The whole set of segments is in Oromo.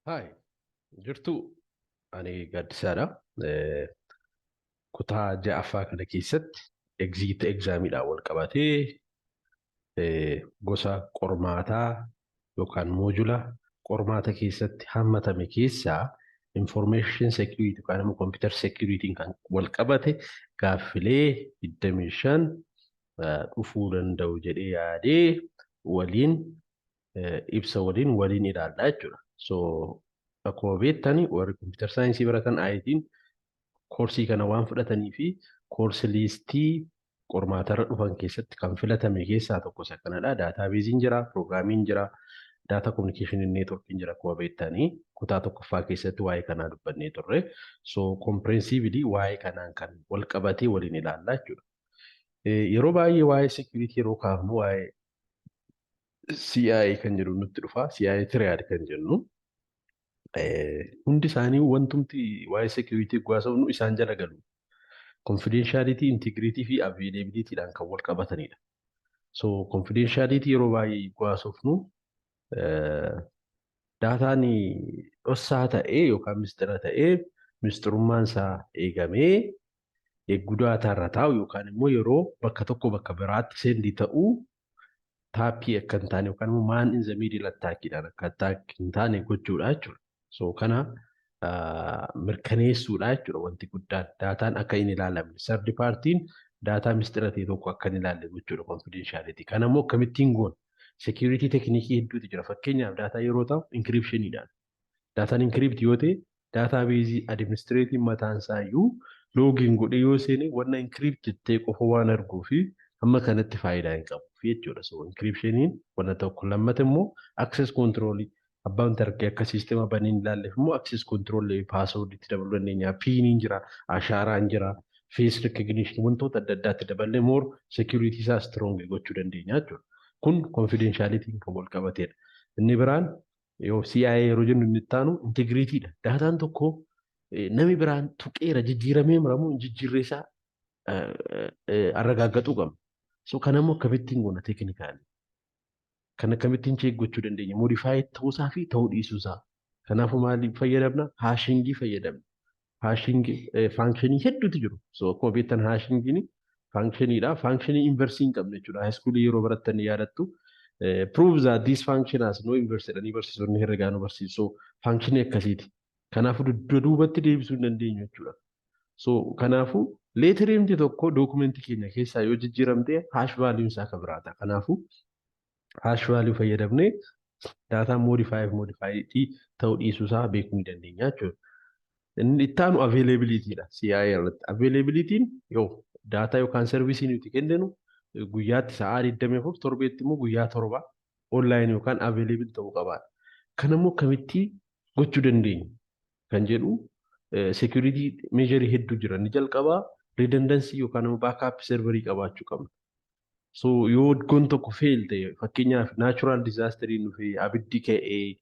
Hi, jirtu, ani Gaaddisaadha. Kutaa ja'affaa kana keessatti exit examiidhaan wal qabatee gosa qormaataa yookaan moojula qormaata keessatti hammatame keessaa information security yookaan immoo computer security kan wal qabate gaaffilee 25 dhufuu danda'u jedhee yaadee waliin ibsa waliin ilaallaa jechuudha. So akkuma beektani, warri computer science baratan IT'n koorsii kana waan fudhatanii fi course listii qormaatarra dhufan keessatti kan filatame keessaa tokko isa kanadha. Databaseiin jira, programming jira, data communication networkiin jira. Akkuma beektanii, kutaa tokkoffaa keessatti waa'ee kanaa dubbannee turre. So comprehensively waa'ee kanaan kan wal qabatee waliin ilaallaa jechuudha. Yeroo baay'ee waa'ee security yeroo kaafnu waa'ee CIA kan jedhu nutti dhufa. CIA triad kan jennu. Hundi isaanii wantumti waa'ee security haasofnu isaan jala galu. Confidentiality, integrity fi availabilityidhaan kan wal qabatanidha. So confidentiality yeroo baay'ee haasofnu, daataan dhoksaa ta'ee yookaan mistira ta'ee, mistirummaan isaa eegamee eegguu daataa irra taa'u yookaan immoo yeroo bakka tokko bakka biraatti send ta'uu tap akka hin taane yookaan immoo man in the middle attackiidhaan akka attack hin taane gochuudha jechuudha. So kana mirkaneessuudha jechuudha wanti guddaan, daataan akka hin ilaalamne, third partyn daataa mistira ta'e tokko akka hin ilaalle gochuudha confidentiality. Kana immoo akkamittiin goona? Security technique hedduutu jira. Fakkeenyaaf, daataa yeroo ta'u encryptioniidhaan. Daataan encrypt yoo ta'e, database administratoriin mataan isaa iyyuu login godhee yoo seene wanna encrypt ta'e qofa waan arguu fi hamma kanatti faayidaa hin qabu jechuudha. So encryptioniin wanna tokko. Lammata immoo access control, abbaan tarkee akka siistema banee hin ilaalleef immoo access control passwordiitti dabaluu dandeenya. PINiin jira, ashaaraan jira, face recognition, wantoota adda addaatti daballee more security isaa strong gochuu dandeenya jechuudha. Kun confidentiality kan wal qabatedha. Inni biraan yoo CIA yeroo jennu inni itti aanu integrityidha. Daataan tokko namni biraan tuqeera, jijjiiramee muramu hin jijjiirree isaa arragaaggatuu qabna. So kanammoo akkamittiin goona technically? Kan akkamittiin check gochuu dandeenya? Modify ta'uusaa fi ta'uu dhiisuusaa. Kanaafuu maaliif fayyadamna? Hashingii fayyadamna. Hashing functionii hedduutu jiru. So akkuma beektan hashingiin functioniidha. Functionii inverse hin qabne jechuudha. High schoolii yeroo barattan yaadattu. Prove that this function has no inverse jedhanii barsiisonni herregaa nu barsiisu. So functionii akkasiiti. Kanaafuu dugda duubatti deebisuu hin dandeenyu jechuudha. So kanaafuu letterimti tokko dookumentii keenya keessaa yoo jijjiiramte hash valueun isaa akka biraata. Kanaafuu hash value fayyadamnee daataan modify ta'uu dhiisuu isaa beekuu ni dandeenya jechuudha. Inni itti aanu availabilityidha CIA irratti. Availabilityn yoo daataa yookaan serviceii nuti kenninu guyyaatti sa'aa 24, torbeetti immoo guyyaa 7 online yookaan available ta'uu qabaadha. Kanammoo akkamitti gochuu dandeenya kan jedhu security measure hedduu jira. Inni jalqabaa redundancy yookaan immoo backup serverii qabaachuu qabna. So yoo iddoon tokko fail ta'e, fakkeenyaaf natural disaster dhufee, abiddi ka'ee,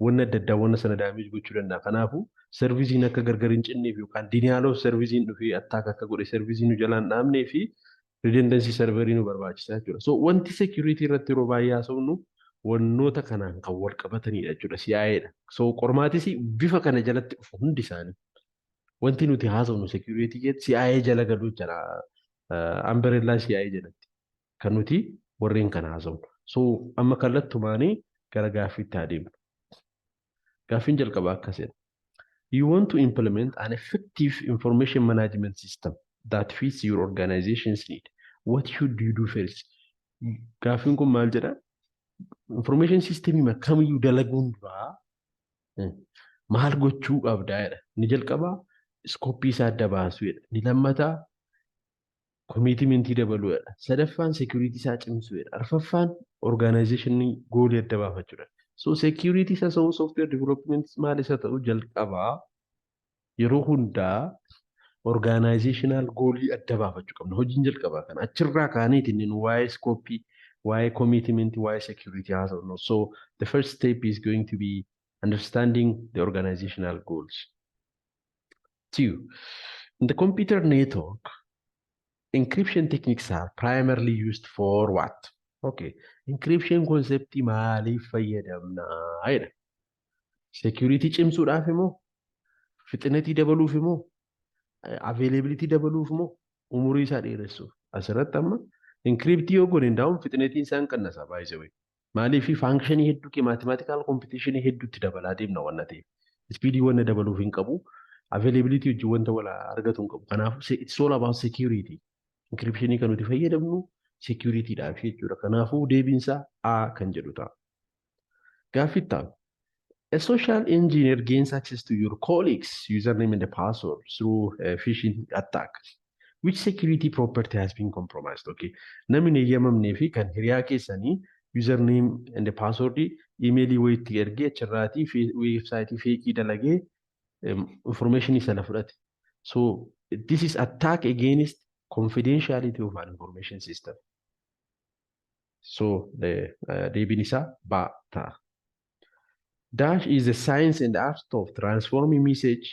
wanna adda addaa wanna sana damage gochuu danda'a. Kanaafuu serviceiin akka gargar hin cinneef yookaan denial of serviceiin dhufee attack akka godhe serviceii nu jalaan dhaabnee fi redundancy serverii nu barbaachisa jechuudha. So wanti security irratti yeroo baay'ee haasofnu wannoota kanaan kan wal qabatanidha jechuudha. CIAdha. So qormaatis bifa kana jalatti dhufu hundi isaanii. Wanti nuti haasofnu security keessatti CIA jala galuu jira. Umbrella CIA jalatti kan nuti warreen kana haasofnu. So amma kallattumaanii gara gaaffiitti adeemnu. Gaaffiin jalqabaa akkasidha. You want to implement an effective information management system that fits your organization's need. What should you do first? Gaaffiin kun maal jedha? Information system kamiyyuu dalaguun duraa maal gochuu qabdaa jedha. Inni jalqabaa scopeii isaa adda baasuu jedha. Inni lammataa commitmentii dabaluu jedha. Sadaffaan security isaa cimsuu jedha. Arfaffaan organizationii goalii adda baafachuudha. So security isa ta'u, software development maal isa ta'u, jalqabaa yeroo hundaa organizational goalii adda baafachuu qabna. Hojiin jalqabaa kana achirraa kaaneeti inni waa'ee scopeii, waa'ee commitmentii, waa'ee security haasofnu. So the first step is going to be understanding the organizational goals. Two, in the computer network, encryption techniques are primarily used for what? Okay, encryption concept maaliif fayyadamnaa jedha. Security cimsuudhaaf immoo, fixinetii dabaluuf immoo, availability dabaluuf immoo, umurii isaa dheeressuuf? Asirratti amma encryptii yoo goone ndaa'uun fixinetiin isaan qannasa baay'isee. Maaliif? Functionii hedduu kee mathematical computationii hedduutti dabalaa deemna wanna ta'eef. Speedii wanna dabaluuf hin qabu. Availability wajjin wanta wal argatu hin qabu. Kanaafuu it's all about security. Encryptionii kan nuti fayyadamnu securityidhaaf jechuudha. Kanaafuu deebiinsaa A kan jedhu ta'a. Gaaffii itti aanu. A social engineer gains access to your colleagues' username and the password through a phishing attack. Which security property has been compromised? Okay. Namni hin eeyyamamnee fi kan hiriyaa keessanii username and the password emailii wayitti ergee achirraatii websiteii fakeii dalagee informationii sana fudhate. So this is attack against confidentiality of an information system. So deebiin isaa B ta'a. Dash is the science and art of transforming message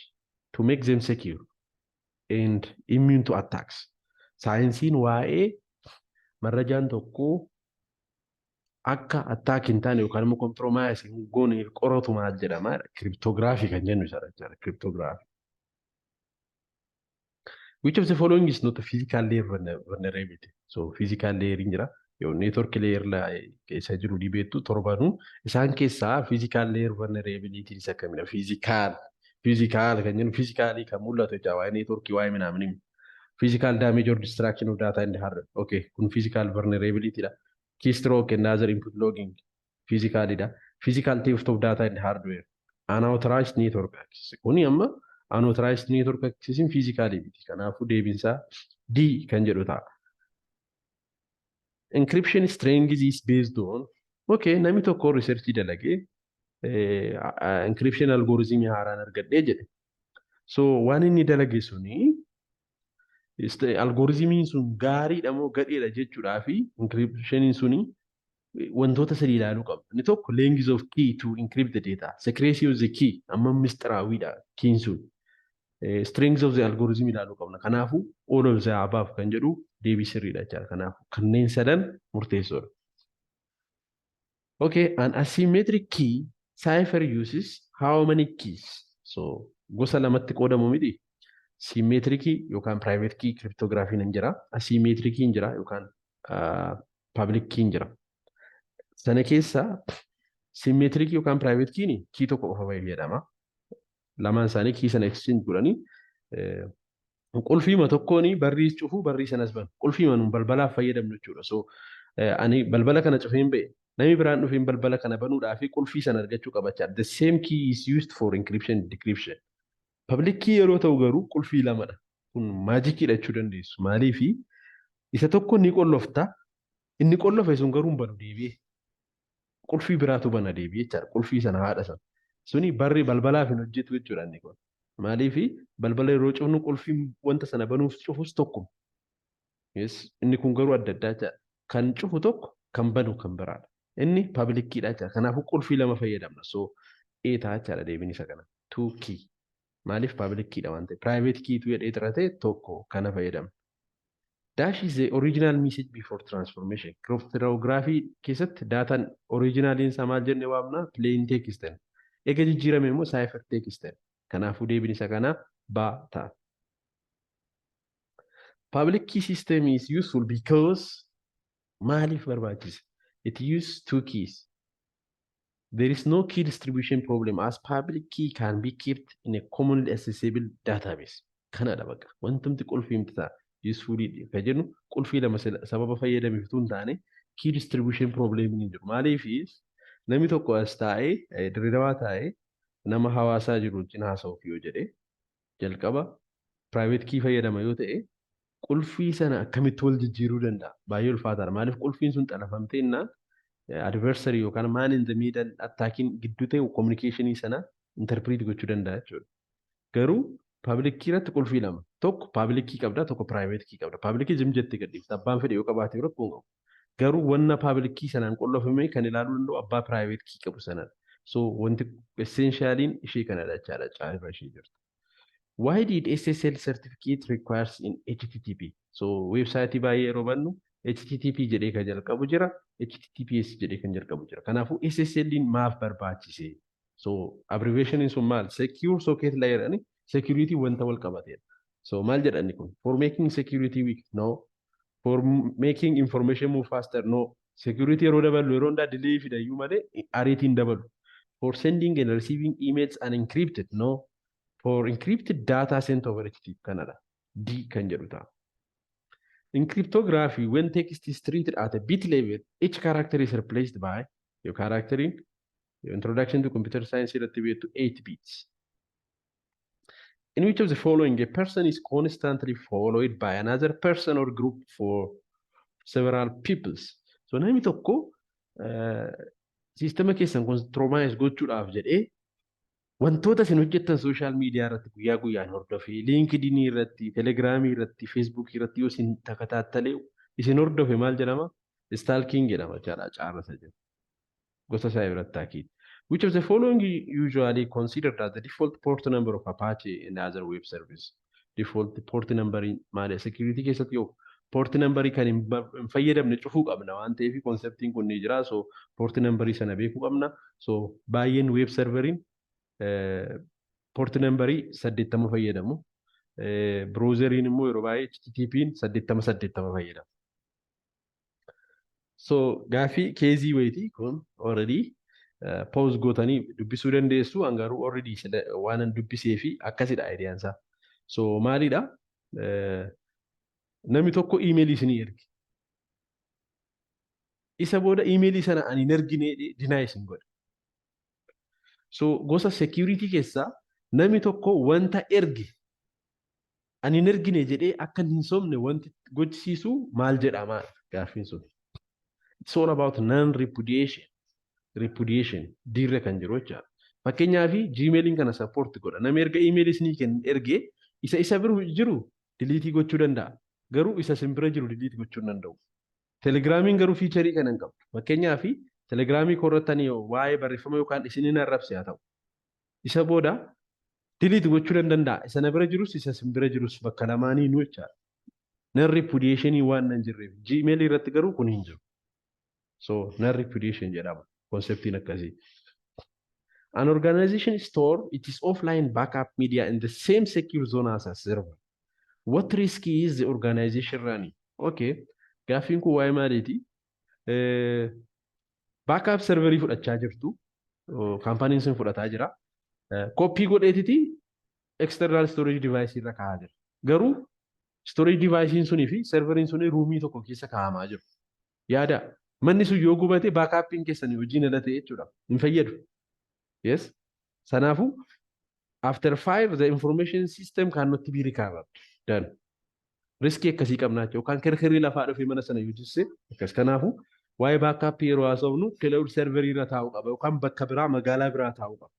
to make them secure and immune to attacks. Saayinsiin waa'ee marrajaan tokko akka attack hin taane yookaan immoo compromise hin goone qoratu maal jedhama? Cryptography kan jennu isa jechuudha. Cryptography. Which of the following is not a physical layer vulnerability? So physical layer hin jira. Yoo network layer keessa jiru ni beektu torbanuu isaan keessaa physical layer vulnerability isa kamidha? Physical kan jennu physically kan mul'atu jecha waa'ee networkii, waa'ee minaaminii. Physical damage or destruction of data in the hardware. Okay, kun physical vulnerability dha. Keystroke and other input logging physically dha. Physical theft of data in the hardware. Unauthorized network access. Kuni amma unauthorized network access physically miti. Kanaafuu deebiinsaa D kan jedhu ta'a. Encryption strength is based on, okay, namni tokko researchii dalagee encryption algorithmii haaraan argadhee jedhe. So waan inni dalage suni algorithmiin sun gaariidha moo gadheedha jechuudhaa fi encryptioniin suni wantoota sadii ilaaluu qaba. Inni tokko length of key to encrypt the data. Secrecy of the key, amma mistiraawwiidha keyin sun. Strength of the algorithm ilaaluu qabna. Kanaafuu all of the above kan jedhu deebii sirriidha jechaadha. Kanaafuu kanneen sadan murteessoodha. Okay, an asymmetric key cipher uses how many keys? So gosa lamatti qoodamu miti. Symmetricii yookaan private key cryptography hin jira. Asymmetricii hin jira yookaan public key hin jira. Sana keessa symmetricii yookaan private key key tokko qofa fayyadama. Lamaan isaanii key sana exchange godhanii qulfiima tokkoon barrii cufuu, barrii sanas banu. Qulfiima nuun balbalaaf fayyadamnu jechuudha. So ani balbala kana cufeen ba'e, namni biraan dhufeen balbala kana banuudhaa fi qulfii sana argachuu qaba. The same key is used for encryption and decryption. Public key yeroo ta'u garuu qulfii lamadha. Kun magiciidha jechuu dandeessu. Maaliifi isa tokko ni qollofta, inni qollofe sun garuu hin banu deebi'ee. Qulfii biraatu bana deebi'ee jechaadha. Qulfii sana haadha sana. Suni barri balbalaaf hin hojjetu jechuudha inni kun. Maaliifi balbala yeroo cufnu qulfiin wanta sana banuuf cufus tokkuma. Yes, inni kun garuu adda addaa jechaadha. Kan cufu tokko, kan banu kan biraadha. Inni public keydha jechaadha. Kanaafuu qulfii lama fayyadamna. So A ta'a jechaadha deebiin isa kana. Two key. Maaliif? Public keydha waan ta'eef. Private keytu jedhee tirate tokko kana fayyadamna. Dash is the original message before transformation. Cryptography keessatti daataan originaliin isaa maal jennee waamna? Plain text. Eega jijjiirame immoo cipher text. Kanaafuu deebiin isa kana B ta'a. Public key system is useful because, maaliif barbaachise? It uses two keys. There is no key distribution problem as public key can be kept in a commonly accessible database. Kanadha bakka. Wantumti qulfii miti ta'a. Usefully kan jennu qulfii lama sababa fayyadameef utuu hin taane key distribution problem hin jiru. Maaliif? Namni tokko as taa'ee, Dirridawaa taa'ee nama hawaasaa jiru wajjin haasa'uuf yoo jedhe, jalqaba private key fayyadama yoo ta'e, qulfii sana akkamitti wal jijjiiruu danda'a? Baay'ee ulfaataadha. Maaliif? Qulfiin sun xalafamtee innaan adversary yookaan man in the middle attacking gidduu ta'e communicationii sana interpret gochuu danda'a jechuudha. Garuu public key irratti qulfii lama. Tokko public key qabda, tokko private key qabda. Public key jim jettee gadhiifta. Abbaan fedhe yoo qabaate rakkoo hin qabu. Garuu wanna public key sanaan qollofame kan ilaaluu danda'u abbaa private key qabu sanadha. So wanti essentialiin ishee kanadha jechaadha, caalirra ishee jirtu. Why did SSL certificate requires in HTTP? So website baay'ee yeroo bannu HTTP jedhee kan jalqabu jira, HTTPS jedhee kan jalqabu jira. Kanaafuu SSL maaf barbaachise? So abbreviation sun maal? Secure socket layer jedhani security wanta wal qabateedha. So maal jedhani kun? For making security weak? No. For making information move faster? No. Security yeroo dabalu yeroo hundaa delay fida iyyuu malee ariitiin dabalu. For sending and receiving emails unencrypted? No. For encrypted data sent over HTTP kanadha. D kan jedhu ta'a. In cryptography, when text is treated at a bit level, each character is replaced by your character in your Introduction to Computer Science irratti beektu 8 bits. In which of the following a person is constantly followed by another person or group for several peoples? So namni tokko siistema keessan compromise gochuudhaaf jedhee wantoota isin hojjettan social media irratti guyyaa guyyaan hordofee, LinkedIn irratti, Telegramii irratti, Facebookii irratti yoo isin takataattalee isin hordofe maal jedhama? Stalking jedhama jechaadha, caarrasa jedhu. Gosa cyber attackiiti. Which of the following usually considered as the default port number of Apache and other web service? Default port number maali? Security keessatti yoo port number kan hin fayyadamne cufuu qabna waan ta'eef conceptiin kun ni jira. So port number sana beekuu qabna. So baay'een web serveriin port numberii 80 fayyadamu. Browseriin immoo yeroo baay'ee HTTP'n 80 80 fayyadama. So gaaffii caseii wayitii kun already pause gootanii dubbisuu dandeessu. An garuu already waan an dubbisee fi akkasidha ideaan isaa. So maalidha? Namni tokko iimeelii isinii erge. Isa booda iimeelii sana ani hin ergine deny isin godhe. So gosa security keessaa namni tokko wanta erge ani hin ergine jedhee akka hin sobne wanti gochisiisu maal jedhama gaaffiin sun? It's all about non-repudiation. Repudiation diirra kan jiru jechaadha. Fakkeenyaaf Gmailiin kana support godha. Namni erga iimeelii isinii kennu ergee isa bira jiru delete gochuu danda'a. Garuu isa isin bira jiru delete gochuu hin danda'u. Telegramiin garuu featureii kana hin qabdu. Fakkeenyaaf Telegramii korrattanii waa'ee barreeffama yookaan isinin arrabse haa ta'u. Isa booda delete gochuu nan danda'a. Isa na bira jirus isa isin bira jirus bakka lamaaniinuu jechaadha. Non repudiationii waan nan jirreef. Gmail irratti garuu kun hin jiru. So non repudiation jedhama conceptiin akkasii. An organization store its offline backup media in the same secure zone as a server. What risk is the organization running? Okay. Gaaffiin kun waa'ee maaliiti? Backup serverii fudhachaa jirtu. Kaampaniin sun fudhataa jira. Copy godheetiti external storage device irra kaa'aa jira. Garuu storage device sunii fi serveriin suni roomii tokko keessa kaa'amaa jiru. Yaada manni sun yoo gubate backupiin keessan hojiin ala ta'e jechuudha. Hin fayyadu. Yes. Sanaafuu after fire the information system cannot be recovered. Done. Riskii akkasii qabnaa jechuudha. Yookaan kirkirri lafaa dhufee mana sana yoo jisse akkas. Kanaafuu waa'ee backupii yeroo haasofnu cloud serverii irra taa'uu qaba yookaan bakka biraa magaalaa biraa taa'uu qaba.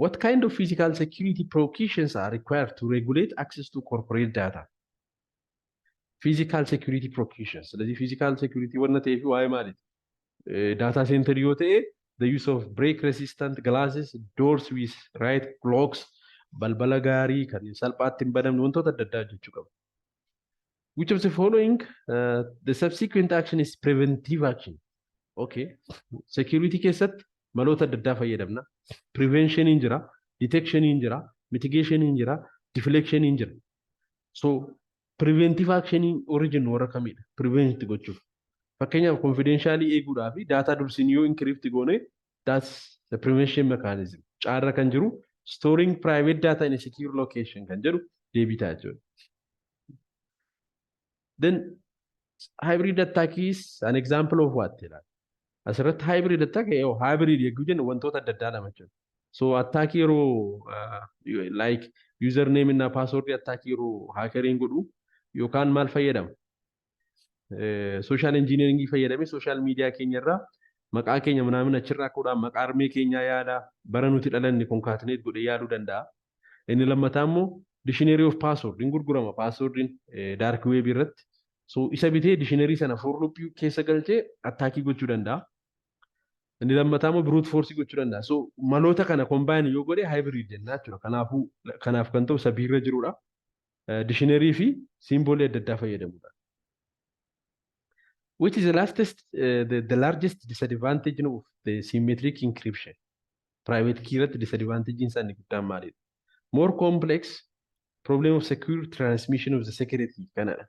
What kind of physical security precautions are required to regulate access to corporate data? Physical security precautions. ስለዚህ physical security wanna ta'eef waa'ee maaliiti? Data center yoo ta'e, the use of break resistant glasses, doors with right locks, balbala gaarii kan salphaatti hin banamne, wantoota adda addaa hojjechuu qaba. Which of the following the subsequent action is preventive action? Okay. Security keessatti maloota adda addaa fayyadamna. Preventioniin jira, detectioniin jira, mitigationiin jira, deflectioniin jira. So preventive actioniin origin warra kamidha? Prevent gochuuf. Fakkeenyaaf confidentially eeguudhaa fi data dursin yoo encrypt goone, that's the prevention mechanism. Caarra kan jiru storing private data in a secure location kan jedhu deebii ta'a jechuudha. Then hybrid attack is an example of what jedha. Asirratti hybrid attack yoo hybrid yegguu jennu wantoota adda addaa lama jechuudha. So attack yeroo like username እና password attack yeroo hackeriin godhu yookaan maal fayyadama? Social engineering fayyadamee social media keenya irraa maqaa keenya ምናምን achirraa ka'uudhaan maqaa armee keenyaa yaada bara nuti dhalanne concatenate godhee yaaluu danda'a. Inni lammataa immoo dictionary of password hin gurgurama passwordiin dark web irratti. So isa bitee dictionary sana for loop keessa galchee attackii gochuu danda'a. Inni lammataa immoo brute force gochuu danda'a. So maloota kana combine yoo godhe hybrid jenna jechuudha. Kanaafuu kanaaf kan ta'u sabiirra jirudha. Dictionary fi symbolii adda addaa fayyadamuudha. Which is the largest disadvantage of the symmetric encryption? Private key irratti disadvantage isaa inni guddaan maalidha? More complex problem of secure transmission of the secret key kanadha.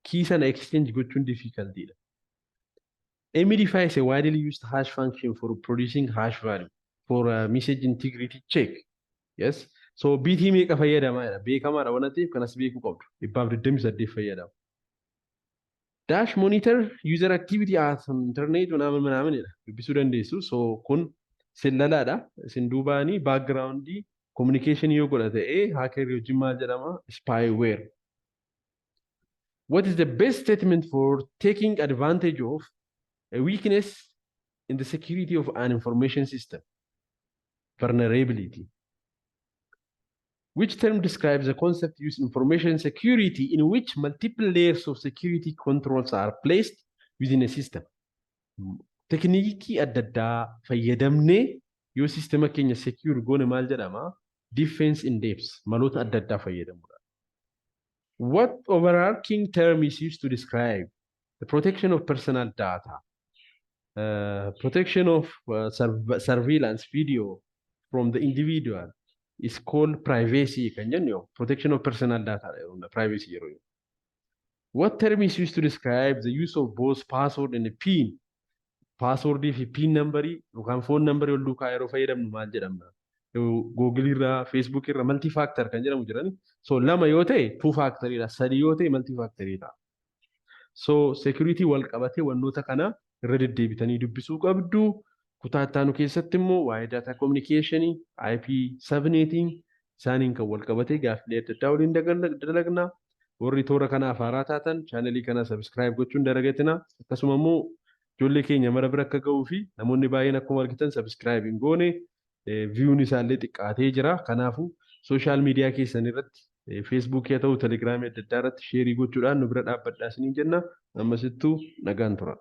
Key sana exchange gochuun difficultidha. MD5 is a widely used hash function for producing hash value for a message integrity check. Yes. So bitii meeqa fayyadamaa? Beekamaadha waan ta'eef kanas beekuu qabdu. 128 fayyadama. Dash monitor user activity at internet ምናምን ምናምን jedha. Dubbisuu dandeessu. So kun sillalaadha. Isin duubaanii backgroundii communication yoo godha ta'ee hacker wajjin maal jedhama? Spyware. What is the best statement for taking advantage of a weakness in the security of an information system? Vulnerability. Which term describes the concept used in information security in which multiple layers of security controls are placed within a system? Tekniikii adda addaa fayyadamnee yoo sistema keenya secure goone maal jedhama? Defense in depth, maloota adda addaa fayyadamuudha. What overarching term is used to describe the protection of personal data, protection of surveillance video from the individual is called privacy kan jennu yoo protection of personal data privacy yeroo jennu. What term is used to describe the use of both password and PIN? Passwordii fi PIN numberii yookaan phone numberii wal duukaa yeroo fayyadamnu maal jedhamna? Google irraa, Facebook irraa multi factor kan jedhamu jirani. So lama yoo ta'e two factoridha. Sadi yoo ta'e multi factoridha. So security wal qabatee wantoota kana irra deddeebitanii dubbisuu qabdu. Kutaa itti aanu keessatti immoo waa'ee data communication, IP subnetting isaaniin kan wal qabatee gaaffilee adda addaa waliin dalagna. Warri toora kanaaf haaraa taatan channelii kana subscribe gochuun dagatinaa. Akkasuma immoo ijoollee keenya mara bira akka ga'uu fi namoonni baay'een akkuma argitan subscribe hin goone, viewun isaallee xiqqaatee jira. Kanaafuu social media keessan irratti, Facebookii haa ta'u, Telegramii adda addaa irratti share gochuudhaan nu bira dhaabbadhaa isiniin jenna. Ammasittuu nagaan tura.